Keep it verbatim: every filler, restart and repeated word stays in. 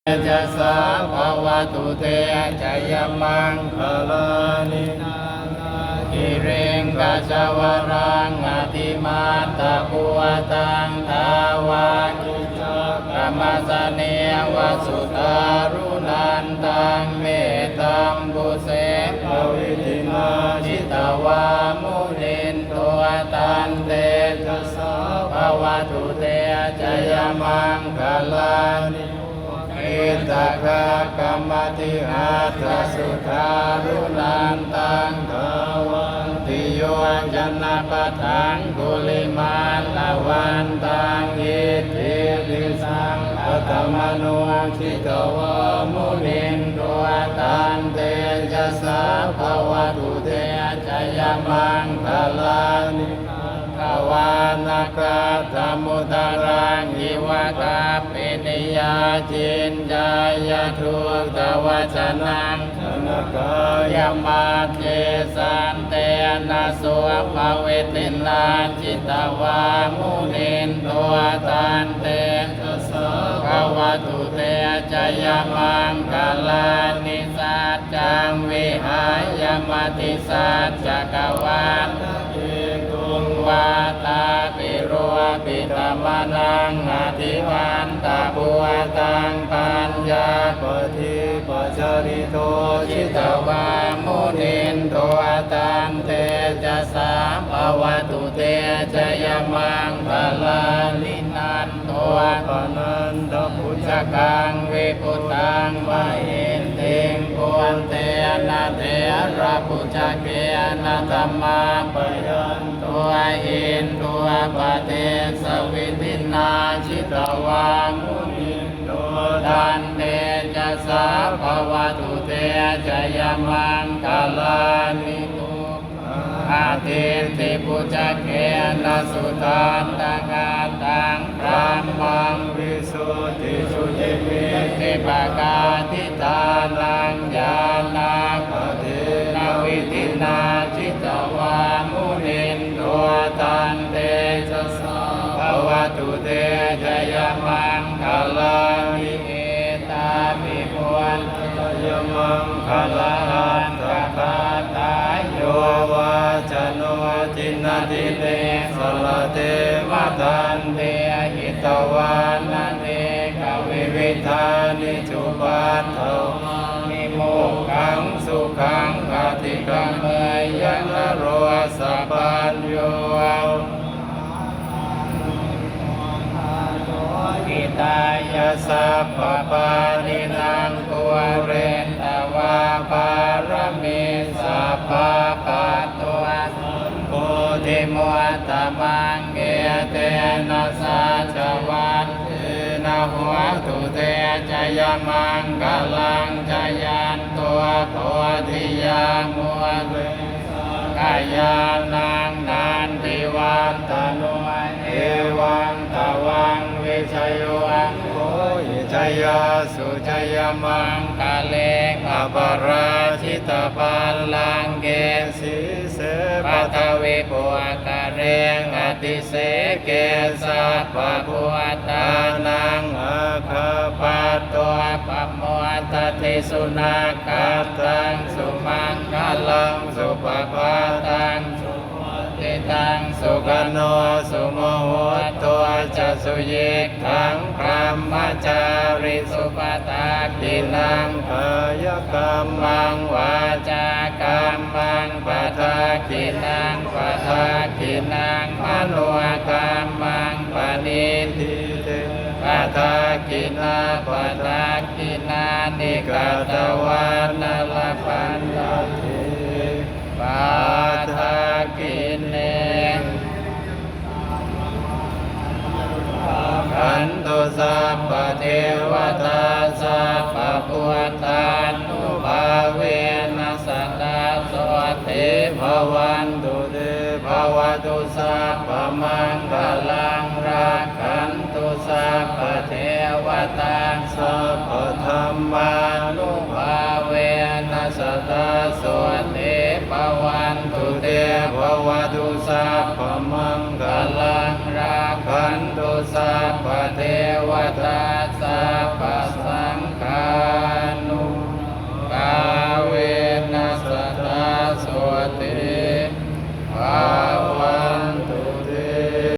tejasā bhavatu te jayamaṅgalāni. Nāḷāgiriṃ gajavaraṃ atimattabhūtaṃ dāvaggicakkamasanīva sudāruṇantaṃ mettambusekavidhinā jitavā munindo tantejasā bhavatu te jayamaṅgalāni. Ukkhittakhaggamatihatthasudāruṇantaṃ dhāvantiyojanapathaṅgulimālavantaṃ iddhībhisaṅkhatamano jitavā munindo tantejasā bhavatu te jayamaṅgalāni. Katvāna kaṭṭhamudaraṃ iva gabbhinīyā ciñcāya duṭṭhavacanaṃ janakāyamajjhe santena somavidhinā jitavā munindo tantejasā bhavatu te jayamaṅgalāni. Saccaṃ vihāya matisaccakavādaketuṃ vādābhiropitamanaṃ atiandhabhūtaṃ paññāpadīpajalito jitavā munindo tantejasā bhavatu te jayamaṅgalāni. Nan dopanandabhujagaṃ vibudhaṃ mahiddhiṃ puttena therabhujagena damāpayanto iddhūpadesavidhinā jitavā munindo tantejasā bhavatu te jayamaṅgalāni. Duggāhadiṭṭhibhujagena sudaṭṭhahatthaṃ brahmaṃ visuddhijutimiddhibakābhidhānaṃ ñāṇāgadena vidhinā jitavā munindo tantejasā bhavatu te jayamaṅgalāni. Etāpi buddhajayamaṅgalaaṭṭhagāthā yo vācano dinadine sarate matandī hitvānanekavividhāni cupaddavāni mokkhaṃ sukhaṃ adhigameyya naro sapañño. Hitāya sabbapāṇinaṃ pūretvā pāramī sabbā patto sambodhimuttamaṃ etena saccavajjena hotu te jayamaṅgalaṃ. Jayanto bodhiyā mūle sakyānaṃ nandivaḍḍhano evaṃ tvaṃ vijayo hohi jayassu jayamaṅgale aparājitapallaṅke sīse paṭhavipokkhare abhiseke sabbabuddhānaṃ aggappatto pamodati. Sunakkhattaṃ sumaṅgalaṃ supabhātaṃ suhuṭṭhitaṃ sukhaṇo sumuhutto ca suyiṭṭhaṃ brahmacārisu. Padakkhiṇaṃ kāyakammaṃ vācākammaṃ padakkhiṇaṃ padakkhiṇaṃ manokammaṃ paṇidhī te padakkhiṇā padakkhiṇāni katvāna labhantatthe padakkhiṇe. Rakkhantu sabbadevatā sabbabuddhānubhāvena sadā sotthī bhavantu te. Bhavatu sabbamaṅgalaṃ rakkhantu sabbadevatā sabbadhammānubhāvena sadā sotthī bhavantu te. Bhavatu sabbamaṅgalaṃ rakkhantu sabbadevatā sabba